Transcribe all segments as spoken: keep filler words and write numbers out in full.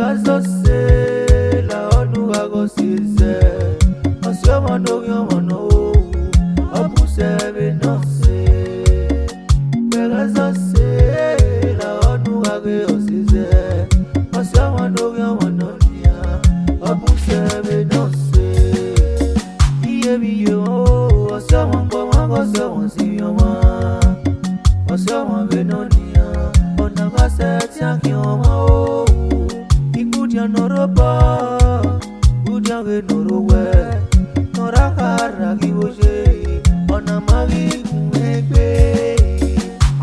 Azọ se la ọnu gha gọ sezẹ, ọse ọmọ ne oghian ọmọ nọ, ọ bu sẹ vbe nọ se. Wẹ gha zọ se la ọnu gha ghe ọ sezẹ, ọse ọmọ ne oghian ọmọ nọ nian, ọ bu sẹ vbe nọ se. Iye vbe iye o, ọse ọmọ gbọmọ gha ọse ọmọ si vbe ọmọ, ọse ọmọ vbe nọ nian, ọna gha sẹ ẹtin a khian ọmọ o. Igudian ne ọ rre obọ, igudian vbe ne ọ rre owẹ, ne ọ ra kha ra ghi vbo ye, ọna ma ghi gun egbe.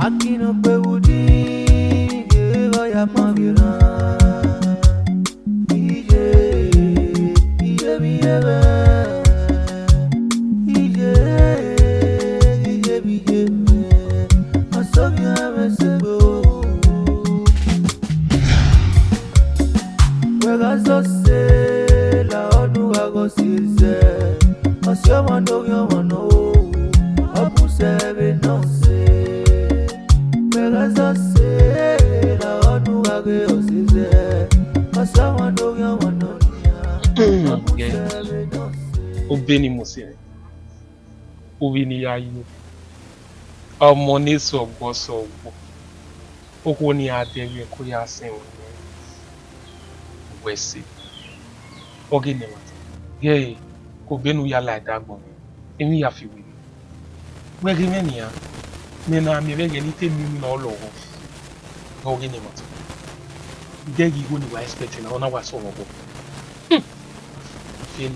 Akin ne ọ kpe vbe udi, ye vbe ọ ya ma vbe rran. Iye, iye vbe iye mwẹ. Iye, iye vbe iye mwẹ. Ọsọmia mwẹ sẹ gbe o. Wẹ gha zọ se la ọnu gha gọ sezẹ. Ọse ọmọ ne oghian ọmọ nọ, ọ bu sẹ vbe nọ se. Wẹ gha zọ se la ọnu gha ghe ọ sezẹ. Ọse ọmọ ne oghian ọmọ nọ nian, ọ bu sẹ vbe nọ se. Obeni mu sẹ, ovbi ne I ya yo, ọmọ ne sẹ ọgbọ sẹ ọgbọ, okhuo ne I ya dẹghe ko ya sẹ ẹmwẹ nẹ, wẹ sẹ, ọ ghe ne ẹmwata. Ghẹ, ke obọ ne u ya la ẹdẹ agbọn mwẹ, emwi ya fi wẹ. Wẹ ghe mwẹ nian, mẹ na miẹn vbe ẹghẹ ne I te miẹn emwi ne ọ lọghọ, ọ ghe ne ẹmwata. I dẹghe igho ne I wa expect na, ọ na wa sẹ ọmọ obọ. Fieni.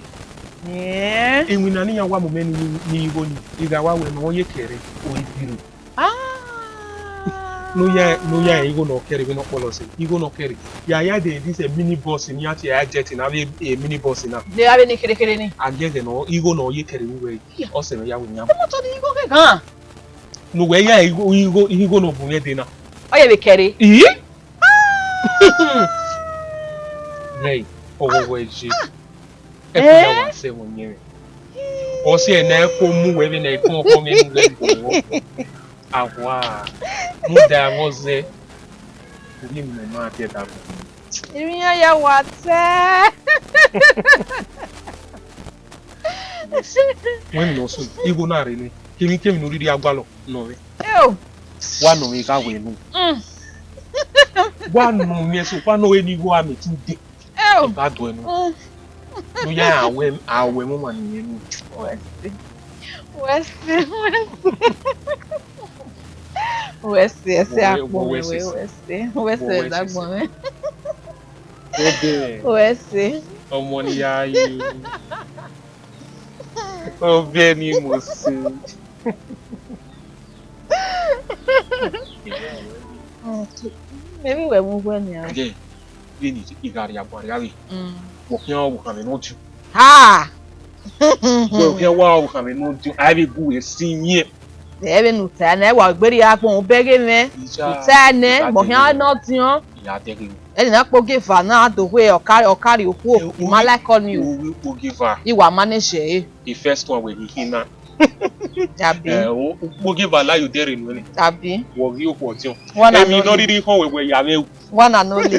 Ẹn? Iwinna ne iran wa mu mẹ ni, ni igho ni, I gha wa wẹ ne ọ ye kẹre, o i biro. Ah. Ne u ya, ne u ya rẹn igho ne ọ kẹre vbene ọ kpọlọ sẹ, igho ne ọ kẹre. Ya ya de this, eh, mini bus ne iran tie ya jet na, avbe, eh, mini bus na. Ne avbe ni kherekhere ni. A giẹghẹ nọ, igho ne ọ ye kẹre vbe uwẹ. Yeah. Ọ sẹ mwẹ ya wẹ yan. Ọmọ tọ ni igho kẹkan. Ne uwẹ ya igho, igho, igho ne ọ bu mwẹ dee na. Ọ ye vbe kẹre. Ii? Nẹi, ọghọghọ ẹre. Ẹkpo ya wa sẹ ẹmwẹ ọyẹnmwẹ. Ọ si ẹre ne ẹkpo mu wẹ vbene ẹkpo ọkọ mwẹ mu wẹ vbe ọghọ. Awa, mu da ẹmwẹ ọzẹ. Ovbi mwẹ ma biẹ da agbọn. Emwi iran ya wa tẹ. Wẹ nọ sunu, igho na rre nẹ. Kemwi kemwi ne u rhirhi a gualọ nọ mwẹ. Eo. Wa nọ mwẹ gha wẹ nu. Mm. Wa nọ mwẹ so, wa nọ mwẹ ni igho a mẹ tu de. Eo. Ba do ẹnu. Mm. Ne u ya a wẹ, a wẹ mu ma ni nu. Wẹ sẹ. Wẹ sẹ. Wẹ sẹ, ẹsẹ akpọ mwẹ, wẹ sẹ. Wẹ sẹ, ẹdẹ agbọn mwẹ. Obìnrin. Wẹ sẹ. Ọmọ ni ya yi. Obìnrin mo sẹ. Mẹ vbe wẹ mu wẹ nian. Ẹgẹ, vbene I gha rhie agbọn rhia vbe. Mm. Wẹ khian ọvbokhan mwẹ ne ọ diọn. Ha! Wẹ khian wa ọvbokhan mwẹ ne ọ diọn. A vbe gu wẹ si yẹn. Ẹ vbene u ta nẹ, wa gberra agbọn, u bẹghe mwẹ. Ija, u ta nẹ, ija mẹ ọ khian dẹghe. Ne ọ diọn. I ya dẹghe. Ẹni na kpo ogie eva na do wẹ ọ ka, ọ ka rhie okhuo, I ma like ọnii o. U kpo ogie eva. I wa manage ẹre. The first one wẹ ghi khin na. Abi. Eh, o, u kpo ogie eva la yo dẹrẹ nuẹn. Abi. Wọ ghi okhuo ọdiọn. One and only. Emwi ne ọ rhirhi khọn wẹ, wẹ ya mwẹ. One and only.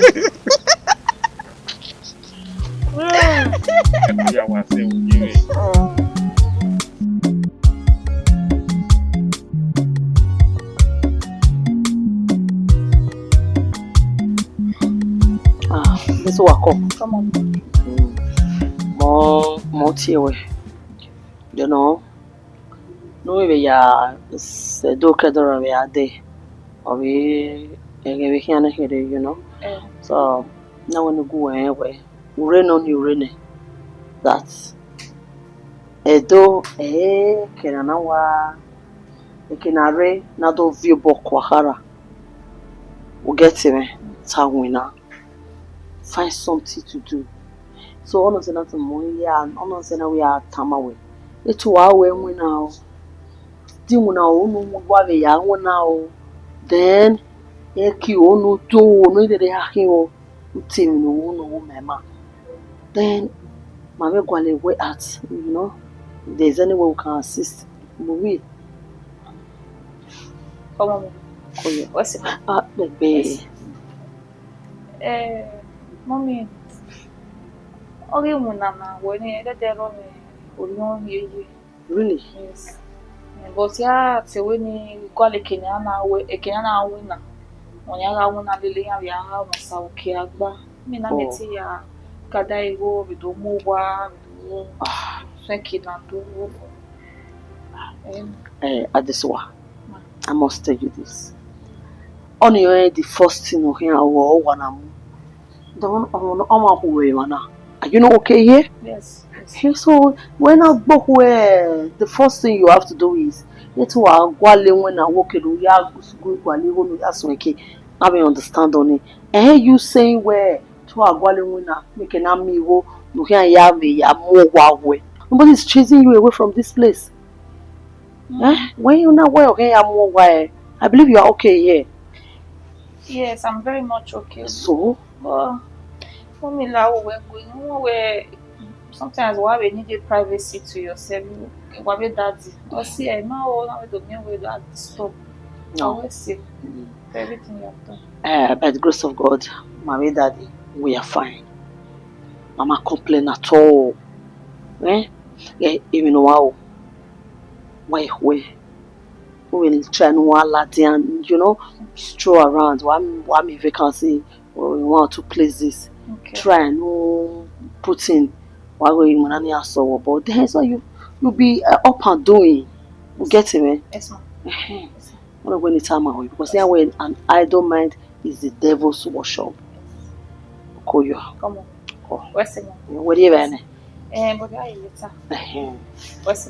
Ẹkpo ya wa sẹ ogie mwẹ. Ah, this one come. Come on. Mm. Mo, mo tie wẹ. You know, ne u vbe ya sẹ Ẹdo ke ẹdẹ ọrọre vbe a dee, ọ vbe ẹghẹ vbe khian ne kherhe, you know. Eh. So, na wẹ ne gu wẹ rẹn wẹ, u rre nọ ni u rre nẹ, that Ẹdo, eh, ke na na wa, eke na rre na do viọ obọ kua khara. U get me? Ta winna. Find something to do. So, ọnọsẹ na tama wẹ ya, ọnọsẹ na wẹ ya tama wẹ, etu wa wẹ winna o. Di winna o, unu wa vbe ya winna o. Then, eki o, unu do o, unu rherhe ya khin o. U te emwi ne u ru ne u ru mẹ ma. Then, ma vbe gualọ wẹ at, you know, if there is any way we can assist, we will. Come on. Come here. What's it? Ah, baby. Yes. Eh, Mummy, ọ ghi winna na, wẹ ni ẹdẹdẹ rrọọ mwẹ orhiọn hiehie. Really? Yes. Eh, but ya te wẹ ne I gualọ eke ne a na wẹ, eke ne a na winna. Ọ yan gha winna lele, iran vbe a gha mwẹ Osaroke gba. Mẹ na miẹn te ya ka da igho vbe do mu owa, vbe do mu suẹn eke na do. Em, Eh, Adesuwa, ma. I must tell you this. Ọni ọre the first thing ọ khian, ọ, ọ wa na mu. Then ọmwa, ọmwa, ọmwa khu emwa na. Are you not okay here? Yes, yes. Okay, so when I go where, the first thing you have to do is, ye te wa gualọ iwinna wẹ ke do ya gu gualọ igho ne u ya suẹn eke. I don't understand ọni. Eh, you saying where to wa gualọ iwinna, make na mi igho, ne u khian ya vbe ya mu owa wẹ. Nobody is chasing you away from this place. Eh? When you now wear your hair more why? I believe you are okay here. Yes, I'm very much okay. So? But Mummy, la wo we go, you know where sometimes why we need a privacy to yourself. Why be daddy? But see, I know all now the me we that disturb. No. Always say everything you have done. Uh, by the grace of God, mommy, daddy, we are fine. Mama complain at all. Eh? Yeah, even wow. Why, where? We will try no one Latvian, you know, stroll around. One, one me vacancy or in one or two places. Okay. Try no put in. Why go in money and so, but then so you, you be uh, up and doing. You get it, man? Yes, ma'am. Yes, ma'am. When it's time out, because yeah, when an idle mind is the devil's workshop. Koyo. Come on. Oh. Where's the mom? What do you mean? Eh, but I later.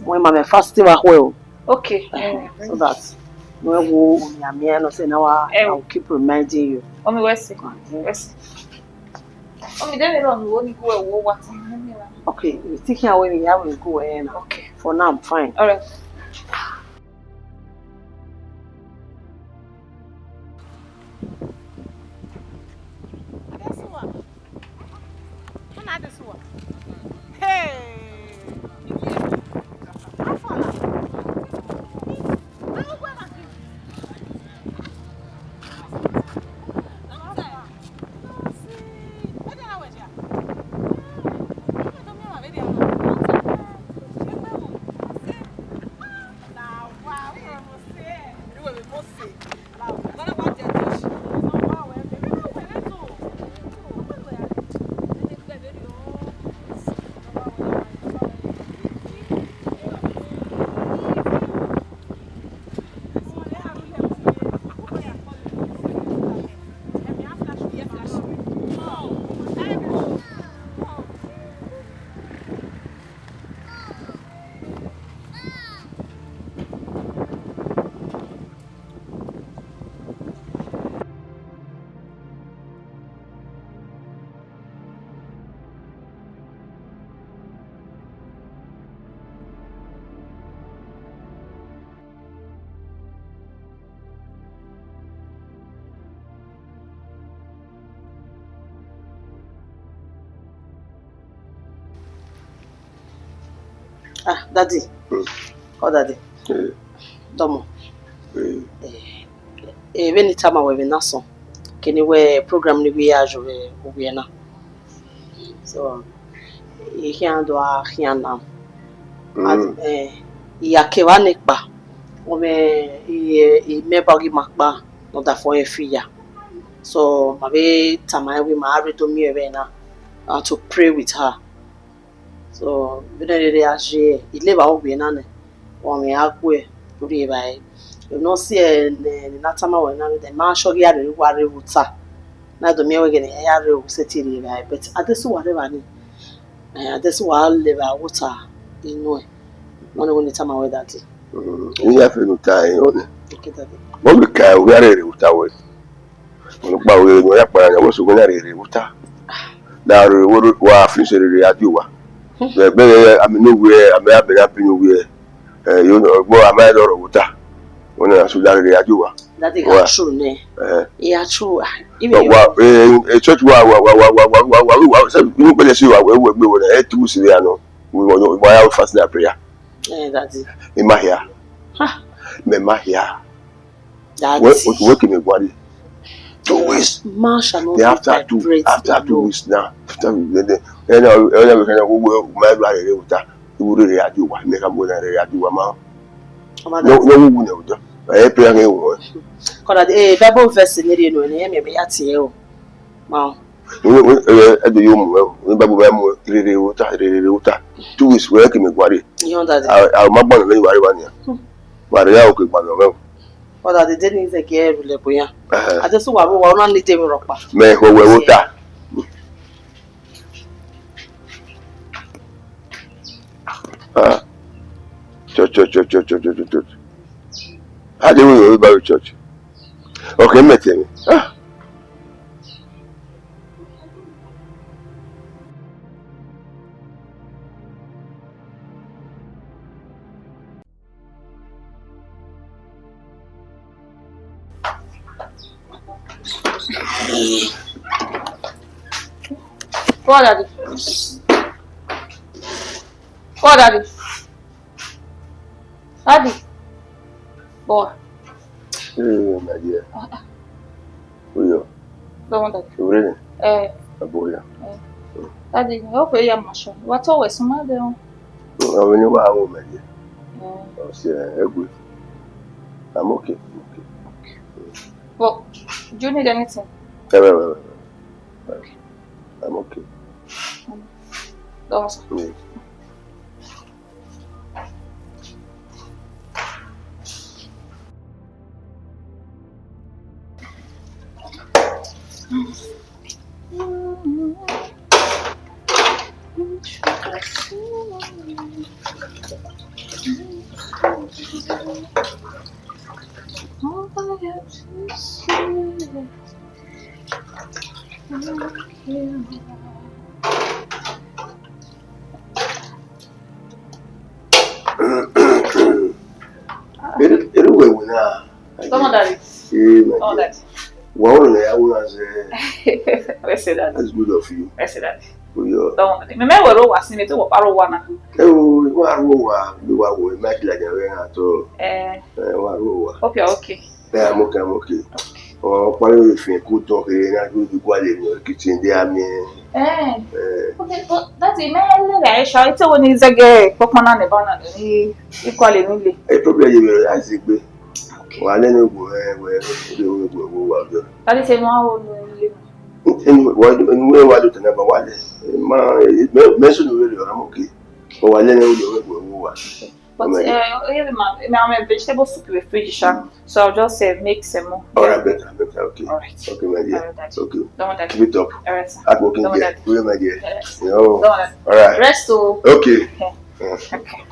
When my fasting as well. Okay. Eh, so that when we, I mean, I know say now I, I will keep reminding you. Mommy, where's the? Where's the? Mommy, then we don't know what we want. Okay, you think here when we have we go in. Okay. For now, I'm fine. All right. Adesuwa. Nna Adesuwa. Hey! How far na? How far na? Ah, daddy. Mm. Oh, daddy. Eh. Domo. Eh. Eh, eh, vbene I tama wẹ vbe na sọn, kene wẹ program ni wẹ ya jọ vbe uwẹ na. So, I khian do a khian na. Mm. And, eh, I ya kevba ne kpa, ọ mwẹ, I, I mẹ ba ghi ma kpa, ne ọ da fo ẹre fi ya. So, ma vbe tama ẹre wẹ ma rre do miẹn vbe na, and to pray with her. So, vbene rere a je, I levba uwẹ na nẹ, ọ mwẹ a gue, do rri evbare. Emwi ne ọ si ẹre ne, ne I na tama wẹ na, vbe ma shọ ghi a rre wa rre vbe ota. Na do miẹn wẹ ghe ne I ya rre vbe sẹtin rri evbare, but Adesuwa rre evbare. Eh, Adesuwa levba vbe ota inu ẹn. Nọ ni wẹ ne I tama wẹ daddy. Mm, I ya fe ne u ta ẹre, ọnẹ. Okay, daddy. Mọ vbe ka u gha rre vbe ota wẹ. Ọkpa wẹ ne ọ ya kpara yan, wẹ sẹ wẹ na rre vbe ota. Da rre, wa fi se rre a di owa. Bẹ, bẹ, a mi no wẹ, a mi a bẹ na bi no wẹ. Eh, you know, but a ma do rre vbe ota. Wẹ na so da rre a di owa. That is true, ne? Eh. Yeah, true. Ah, even wa, eh, eh, church wa, wa, wa, se, you know, but say wa, we, we, we, eh, two si ya no. We, we, we, we have fasting and prayer. Eh, that is. In my here. Ha. Me my here. That is. We, we, we can make one. Two weeks. Man shall not live by bread alone. Then after two, after two weeks now, after we get there, then I, I, I, I, we can go where my brother dey water. Iwu rere a di owa, mẹ ka mu na rere a di owa ma. Ọmwa no, no, we ne odo. E pray nge wo. Kọna, eh, Bible verse ni rhie nuẹn, ẹ miẹn mẹ ya tie o. Ma. Ẹdẹ yo mu, ẹdẹ Bible ba mu rere water, rere water. Two weeks, wẹ ke mẹ guare. Iye ọna dade. A, a ma gba nọ mẹ wa re wa nia. Wa re ya oke gba nọ mẹ. Ọna dede ni zẹ gie ru lẹ boyan. Ẹhẹn. A de su wa ru wa, ọna ni de mi rhọkpa. Mẹ ho wẹ water. Ah. Church, church, church, church, church, church, church. How do we go about church? Okay, mẹ tẹ mi. Ah. Come on, Daddy. Come on, Daddy. Daddy. Boy. Hey, my dear. Ah, ah. Uyo. Come on, Daddy. You ready? Eh. Aboya. Eh. Daddy, I hope you hear my show. What always, my dear? Àwọn ni wà á wò mẹ́lẹ̀. Mm. Ọ̀sẹ̀ ẹgbẹ́. I'm okay. I'm okay. But do you need anything? Eh, well, well, well, well. I'm okay. Mm. Don't worry. Yeah. Ere, ere uwẹ wẹ na. Come on, Daddy. Eh, my dear. Come on, Daddy. Wa wẹ na ya wẹ na zẹ. Wẹ sẹ, Daddy. That's good of you. Wẹ sẹ, Daddy. Uyo. Come on, Daddy. Mẹ, mẹ wẹ ro wa sin, mẹ te wọ pa ro wa na. Eh, o, wa ro wa, mi wa wo, mẹ ti la jan wẹ na to. Eh. Eh, wa ro wa. Hope you're okay. Yeah, I'm okay, I'm okay. Okay. Oh, probably if you could talk, eh, na do the quality in your kitchen, they are me. Eh. Eh. Okay, but that's it, man. Let me show you when he's a gay, Pokemon and the banana, he, he quality in the. Eh, probably you will, I say, but. Okay. Wa lẹ ne go, eh, we, we, we, we, we, we, we. That is a no, no, no. Anyway, wa do, anyway, wa do tana ba wa lẹ. Ma, eh, me, me so no, I'm okay. But wa lẹ ne go, we, we, we, we. But, uh, yeah, ma, ma, ma vegetable soup in the fridge, sha. So I'll just, uh, make some more. All right, better, better, okay. All right. Okay, my dear. All right, Daddy. Okay. Don't want that. Keep it up. All right, sir. Hard working girl. Don't want that. Where my dear? Yes. Yo. Don't want that. All right. Rest, oh. Okay. Okay. Yeah. Okay.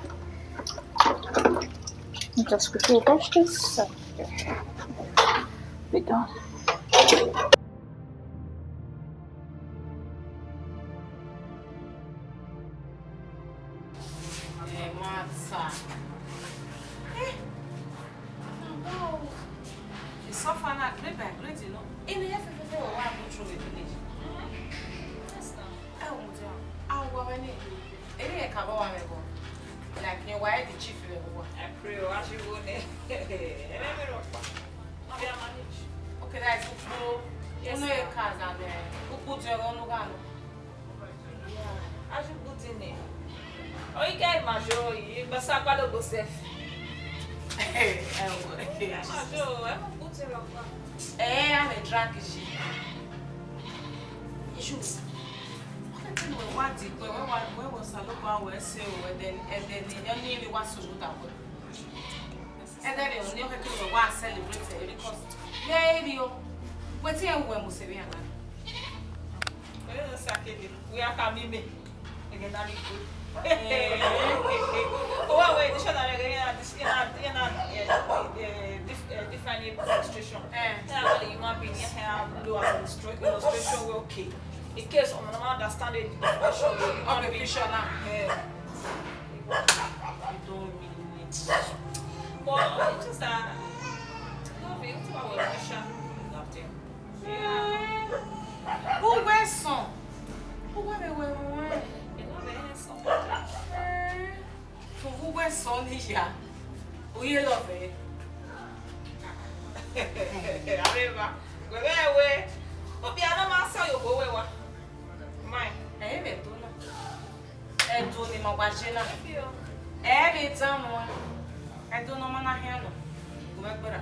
Let me just quickly wash this. Okay. Be done. Eh, mata. Eh, na wa o. She suffer na grade by grade, you know. In the F F F, we go through the village. Yes, na. Eh, Omudia, I want any. Any can go on go. Like, you why the chief you go. I pray, oh, as you go there. Let me rock. Obi a manage. Okay, that is Ukpo. Yes, ma'am. Unu e cars and, eh, Ukpo Jero, unu ga no. Yeah. As you put in it. Oh, you get my joy. You must have got to go safe. Eh, oh, eh, my joy. I'm a good thing, Papa. Eh, I'm a drunk, is she? You. What do you know? What did, where, where, where was I? Look, where was I? Where then, and then, you need me, what's so good about? Ẹdẹ rẹ, ọni ọ khẹke wẹ wa celebrate because ye eri o. Wetin ẹ wẹ mu se vbe iran na? Ẹ, sakele, we are coming me. Again, that is good. Owa we dictionary again, yeah, this, yeah, yeah, yeah, dif-, eh, different frustration. Eh. Yeah, all the human being, yeah, have do as illustration, we okay. In case someone don't understand the definition, okay, picture now. Eh. You don't really need it. But it's just that, love it, it's about emotion. Love them. Yeah. Who wears some? Who wear the way we wear? You know they have some. Eh. So who wears some, yeah? Who you love, eh? Areva. Wẹ ghẹ wẹ, okpia ne ọ ma sẹ ye obọ wẹ wa. Mai. Ẹ i vbe do na. Ẹdun ne ima wa ye na. Ẹ vbe dan mwa. Ẹdun ne ọ ma na khian nọ. Gu mwẹ gberra.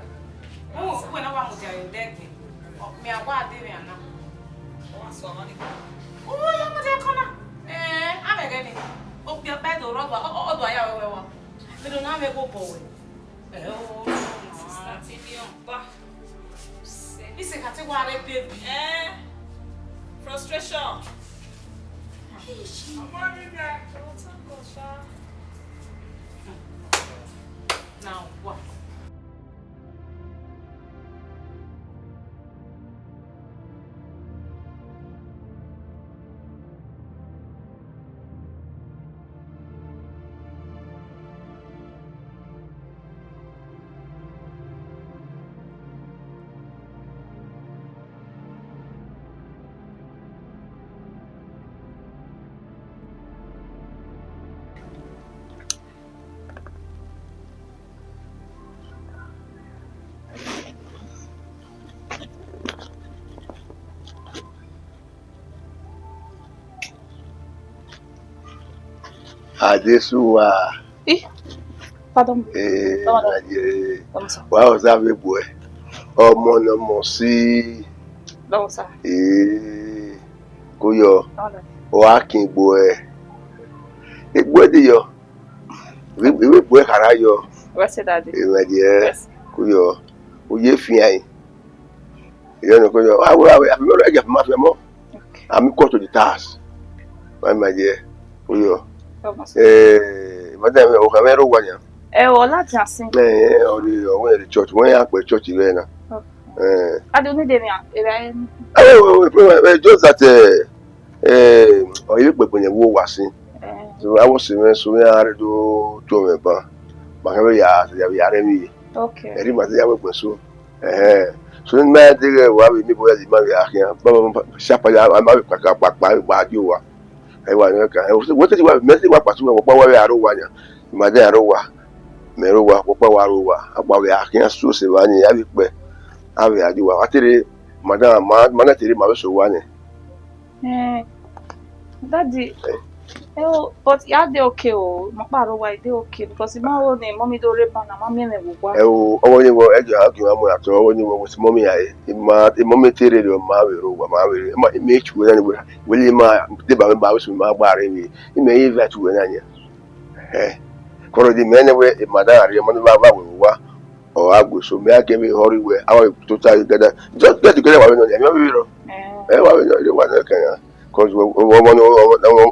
U, uwẹ na wa mudia ye odẹ ẹgbẹn. Ọ, mẹ a wa de mwẹ ana. Ọ wa sọ ọmọ ni. U ya mudia kọ na. Ẹ, a vbe ghẹ ni. Okpia ọkpa do rrọọ, ọ, ọ, ọ do ya wẹ wẹ wa. Vbe do na mwẹ ghe obọ wẹ. Ẹ o, sister, ti ni ọkpa. Ise ka te wa re baby. Eh, frustration. Ọmọ mi nẹ. Oh, thank God, sha. Now, what? Adesuwa. Ih, pardon. Eh, pardon. Aye. Pardon, sir. Wa ọza vbe gbuẹ. Ọmọ ne ọmọ si. Pardon, sir. Eh, kuyọ. Pardon. Wa kin gbuẹ. Egbuẹ de yọ. Vbe, vbe gbuẹ khara yọ. Wẹ sẹ, Daddy. Eh, my dear. Yes. Kuyọ. U ye fian. Ìyẹn ni kò yọ. Wa wẹ, wa wẹ, àfi mẹ́rọ ẹ̀jẹ̀ fi máa fi mọ́. Okay. Àmì kọ́ to the task. Why, my dear? Ó yọ. Ọmọ sọ. Eh, madam, o kha mẹ ro wa yan. Ẹ o, la jan sin. Eh, ọ di, ọ wẹ the church, wẹ ya pẹ church rẹ na. Okay. Eh. Adu ni de mi a, era en. Oh, oh, oh, oh, just that, eh, eh, ọ yẹ kpekpe yẹn wo wa sin. Eh. So, I was saying, so, yeah, I do to me, but, but, yeah, yeah, yeah, yeah. Okay. Ẹ̀rí màá ti yá wẹ̀gbọ̀n so. Ẹ̀hẹ́n. So, ní máa dé rẹ̀ wá wí, mi bóyá lè má rí àkíyàn. Bá, bá, bá, ṣàpàdé, a máa rí pàkà, pàkà, pàkà, pàdé wa. Ẹ wà ní ọkàn. Ẹ wọ́n tẹ̀síwá, mẹ́sì wá pàṣẹ wọn, wọ́n pa wá wẹ̀ àrò wa yàn. Ìmàdé àrò wa. Mẹ́rọ wa, wọ́n pa wá àrò wa. A pa wẹ̀ àkíyàn sóòsì wa ní, a rí pẹ́. A wẹ̀ àdé wa. Wá tẹ̀lé, madam, ma, ma náà tẹ̀lé, ma fẹ́ sọ wa ní. Eh, Daddy, eh, oh, but ya dey okay o. Mo kparo wa, I dey okay because I ma hold him, mommy do rape and mommy me wo wa. Ẹ o, ọwọ́ yín wọ, ẹ jẹ́ àgbẹ̀ wa mọ̀ yàtọ̀, ọwọ́ yín wọ, mo ti mọ́mí àyè. Ìmọ̀, ìmọ̀mí tèrè rẹ̀, ma wèrè wà, ma wèrè. Ẹ ma, ìmọ̀ ìtù wẹ̀ náà ni wẹ̀. Wẹ́lẹ̀ ma, dé bàbá, bàbá, sùn, ma gbà rẹ̀ mi. Ìmọ̀ yín invite wẹ̀ náà yẹn. Ẹ, kọ́rọ̀ di mẹ́rin wẹ̀, ìmọ̀ dáhà rí, ọmọ ní bá, bá wẹ̀ wá. Ọ gha gbe so, mẹ a gẹ vbe hurry well, a wa tota together. Just get together wa vbe nọ, ẹ wa vbe nọ. Eh. Ẹ wa vbe nọ, ẹ wa nọ kanya. Cause ọmọ nọ,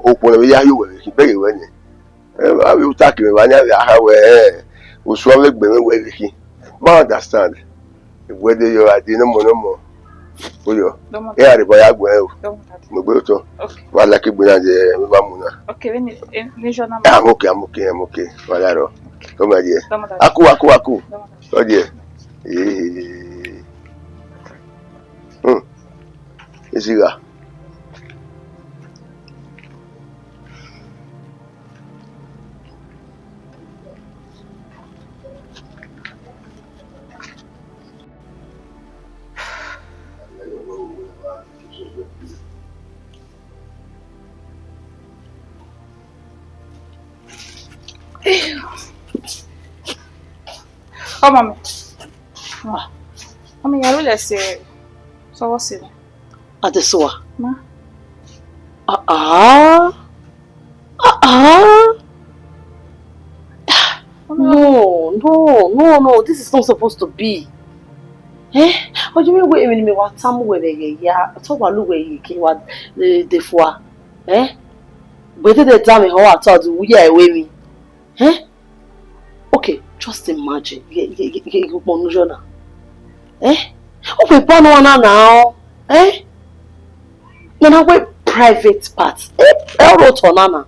okhuo ne ya yo wẹ, bẹghe wẹ ni. Ẹ wa vbe uta kevbe wa ni, a vbe a ha wẹ, ẹ, usun vbe gbe mwẹ wẹ vbe khin. Ma understand. Wẹ de yọ, a di nọmọ nọmọ. Oyo. Dọmọ. Ẹ a rhe bọ ya gbe o. Dọmọ. Mo gbe otọ. Okay. Wa like gbe na je, mi ba mu na. Okay, vbene, eh, ni jọ na. I'm okay, I'm okay, I'm okay. Wa la rọ. Okay. Come here. Dọmọ. Aku, aku, aku. Dọmọ. Ọ diẹ. Ee. Hmm. Esigha. Come on. Ah. Mami, ya ru lẹ sẹ, sọwọ sẹ. Adesuwa. Ma. Ah, ah. Ah, ah. No, no, no, no, this is not supposed to be. Eh? Ọ ye mẹ wẹ emwi ne mẹ wa tama uwẹ vbe ẹghẹ hia, te ọ wa lu uwẹ ye ke wa, eh, de fua. Eh? Gbe dede da mwẹ họ, a ta ọdọ uwu ya ẹre emwi. Eh? Okay, just imagine. Ye, ye, ye, ye, ye, ukpọn ne u yọ na. Eh? Ọ wẹ ba ne ọ na na ọ. Eh? Na na wẹ private part. Eh? Ẹ ọrọ otọ na na.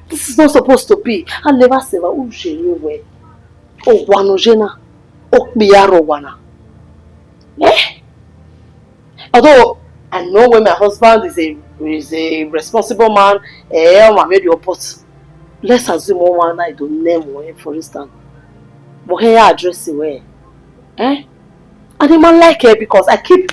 This is not supposed to be. A leva seva u je ni wẹ. Owa ne u ye na. Okpia rre owa na. Eh? Although I know when my husband is a, is a responsible man, eh, my radio, but let's assume one man I don't name one, for instance. But he address it well. Eh? And the man like her because I keep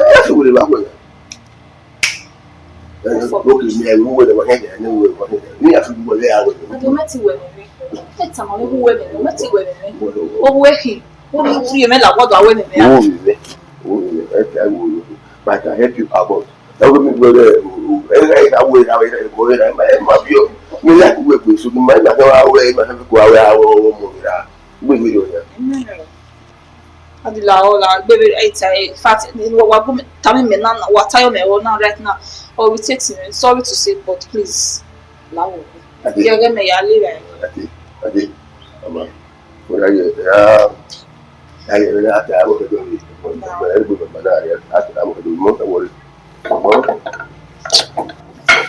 Ẹ, ẹ fi wele vbe wẹ. Ẹ, okay, mi ẹ ru wele vbe wẹ, ẹ, ẹ ru wele vbe wẹ. Mi ẹ fi wele vbe wẹ. Ẹ, mẹ ti wẹ vbe. Ẹ tama wẹ wẹ vbe, mẹ ti wẹ vbe. Wele vbe. O wẹ khi, o ni free mẹ la, what do I wẹ vbe? Wo vbe. Wo vbe. Ẹ ta wo. But I help you out. Ẹ wo mi wele, ẹ, ẹ, ẹ, wo, ẹ, ẹ, wo, ẹ, ẹ, ma bi ọ. Mi like wẹ gbe, so mi ma, ma wa wẹ, ma wa wẹ, wo, wo, mo ra. Wẹ mi yo ya. Adila, hola, baby, it's a fact. Wa gu mi, tell me now, what tell me now, right now. Oh, we take him. Sorry to say, but please, la wo. Ade. Yeah, get me ya leave. Ade, ade, ama. Wala ye, ya, ya ye, ya ta mo ke do ni. Mo, mo, mo, mo, mo, na, ya, ta mo ke do, mo, don't worry. Mo.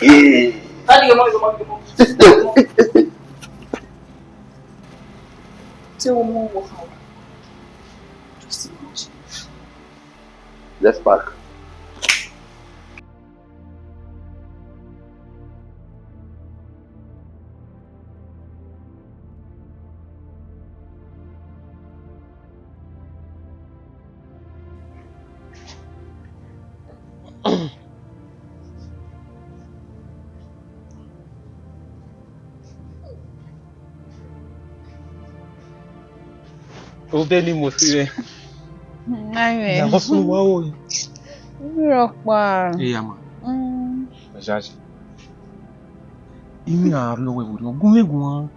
Eh. Daddy, come on, come on, come on. Sit down. Say one more word. Just imagine. Let's pack. Obeni mo si re. Amen. Ya vos no wa o. Rhọkpa. Eya ma. Mm. Ẹzazẹ. Imi a rrie owẹ vberriọ, gu mwẹ guan.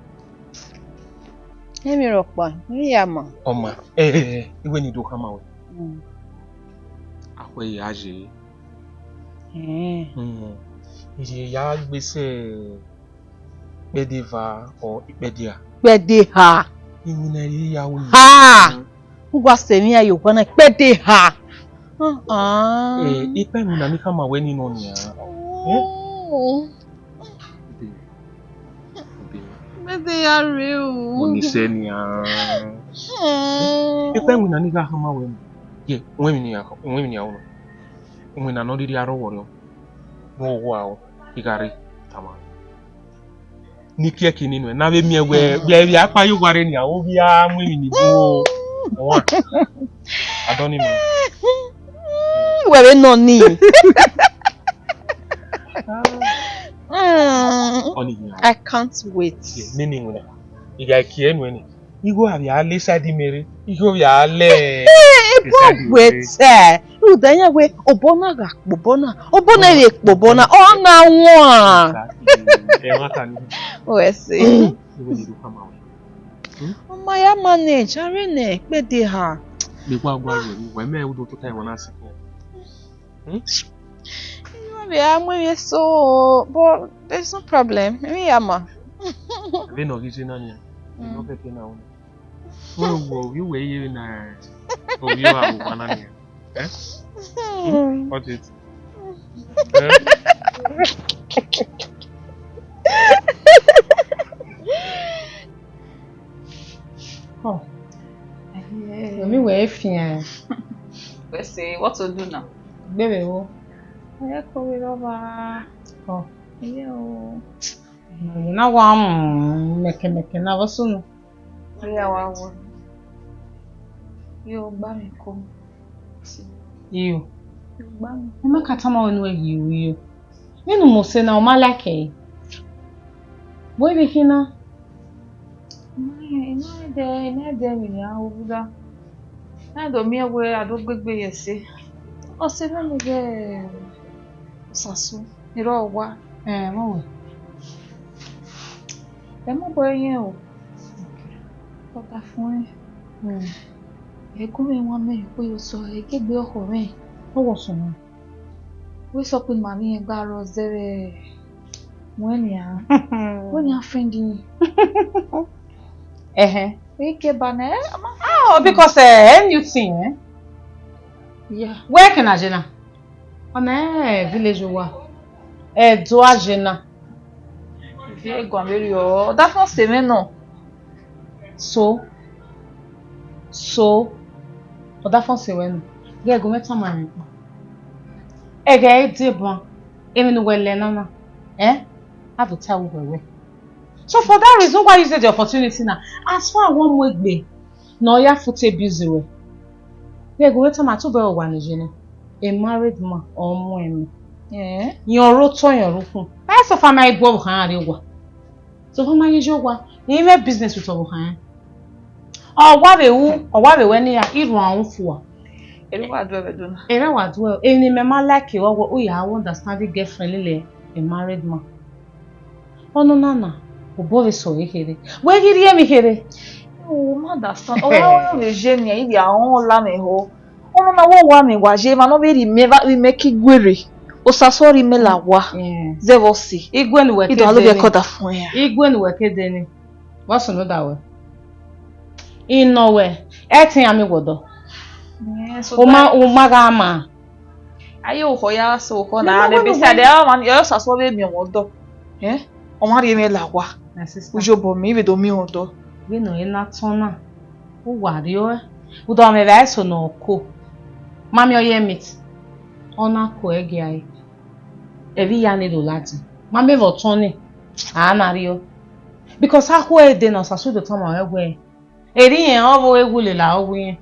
Emi rhọkpa, imi ya ma. Ọ ma, ẹ, ẹ, ẹ, iwẹ ni do khama wẹ. Mm. Akhọe ya ye. Ẹn. Mm. Iye ya gbe sẹ ikpẹdẹ eva or ikpẹdẹ eha. Ikpẹdẹ eha. Iwinna rhie ya ru. Ha! Uwa sẹ emwi iran ye owa na ikpẹdẹ eha. Ah, ah. Eh, ikpẹdẹ iwinna ni khama wẹ ni nọ nian. Eh? Oh. Ikpẹdẹ ya rre o. Onisẹ nian. Mm. Ikpẹdẹ iwinna ni gha khama wẹ ni. Ye, wẹ emwi nian, wẹ emwi nian unu. Iwinna nọ rhirhi arrọọ wọ rriọ. Vbe owa o, I gha rre tama. Ne I kie ẹki ni nuẹn, ne a vbe miẹn wẹ, wẹ vbe akpa ye owa rre nia, ovbi a mu emwi ni bu o. Ọmwa. Adọn ni ma. Wẹ vbe nọ ni. Mm. Ọni hian. I can't wait. Ye, nene iwinna. I gha kie nuẹn ni. Igho avbe a le side mẹ rre, igho vbe a le side wẹ rre. Rhunmwuda iran wẹ obọ na gha kpe obọ na, obọ na vbe kpe obọ na, ọ na wan. Exactly. Ẹ wa ta ni. Wẹ se. Igho ni do khama wẹ. Hmm? Ọ ma ya manage, a rre nẹ, ikpẹdẹ eha. Vbe gua gua ye, wẹ mẹ u do tota ẹmwẹ na sikẹ. Hmm? Iran vbe a mu emwi eso, but there's no problem. Emwi ya ma. Vbene ọ ghi je na nian, vbene ọ kẹkẹ na ru. Wẹ wo, ovbi uwẹ ye vbe na, ovbi uwa vbe owa na nian. Eh? Hmm? What is it? Eh? Oh. Eh. Omi wẹ fian. Wẹ se, what to do now? Gbe vbe wo? Ẹ ko vbe rọ va. Oh. Iye o. Na wa mu mẹkẹmẹkẹ na vbọ sunu. Iye wa wo. Yo gba mi ko. Iyo. Gba mi. Ẹ ma ka tama wẹ ne uwẹ ghi ru iyo. Vbene u mose na, u ma like ẹre? Wẹ vbe khin na? I ma, I ma dẹ, I ma dẹ vbe nian rhunmwuda. Na do miẹn wẹ a do gbe egbe ye ẹse. Ọ sẹ vbene ighẹ Osasu, erha owa. Ẹ, vbọ wẹ? Ẹ mobọ ẹre yẹn o. Ọdafẹn ọnrẹn. Hmm. Ẹ gu mwẹ wan mẹ kpe ye otọ, ẹ gie egbe ọkhọ mwẹ. Ọ wẹ ọsọmọ. Wẹ sọkpe ma vbe irẹn gba rrọọ zẹ vbe wẹ nian. Wẹ nian friend yin. Ẹhẹn. Wẹ ke ba nẹ, ẹ, ma. Ah, because, eh, anything, eh? Yeah. Wẹ ke na je na? Ọ na, eh, village wa. Ẹ do a je na. Ivie guan vberriọ, ọdafẹn ọse mwẹ nọ. So, so, ọdafẹn ọse wẹ nọ. Ghẹ gu mwẹ tama rẹn kpa. Ẹghẹ deba, emwi ne uwẹ lẹ na na, eh? A do ta vbe uwẹ wẹ. So for that reason why you say the opportunity now, as far as wẹ mu egbe, ne ọ ya foot abuse ruẹ. Ghẹ gu mwẹ tama, tobọ ẹre owa ne je nẹ, a married man, ọ mu ẹmwẹ. Eh? Yẹn ọre otọ, yẹn ọre ukhun. Ẹ so far ma i gu ọvbokhan rrie owa. So far ma i ye owa, I mwẹ business with ọvbokhan. Ọ wa vbe ru, ọ wa vbe wẹ ne I ya, I rhuan ru fua. Erha wa do ẹvbo do na. Erha wa do ẹvbo. Emwi ne imẹ ma like ọghe, u ya understand girlfriend lele a married man. Ọnọna na, obọ vbe sẹ ọre kherhe. Wẹ ghi rhie emwi kherhe. U ma understand. Ọ gha rẹn vbe je nian, I vbe a rẹn ọ la mwẹ ehọ. Ọnọna wẹ ọ wa mwẹ wa ye emwa ne ọ vbe rhie imẹ, vbe imẹ ke Iguere. Osasu rhie imẹ la owa. Mm. Zẹ vbe ọse. Igue ne uwẹ ke deni. I do a lo vbe ẹkọ ọdafẹn ọnrẹn. Igue ne uwẹ ke deni. Vbọ sunu da wẹ? I nọ wẹ, ẹtin iran miẹn wẹ ọdọ. Yes, u ma, u ma gha ma. Aye okhọ ya sẹ okhọ na, ne besides, ọ ma, ọ Osasu vbe miẹn mwẹ ọdọ. Eh? Ọ ma rhie mwẹ la owa. My sister. Ujobọ mẹ, I vbe do miẹn ọdọ. Vbene ọ na tọn na, u wa rriọ ẹe. U do mwẹ vbe eso ne ọ ko. Ma miẹn ọye meet. Ọ na ko ẹe gia ẹe. Ẹvbo iya ni do ladian. Ma miẹn vbe ọ tọn ni, a na rriọ. Because a khu ẹre dee ne Osasu do tama ruẹ wẹẹ, erha irẹn ọvbehe wu lela ọghe irẹn.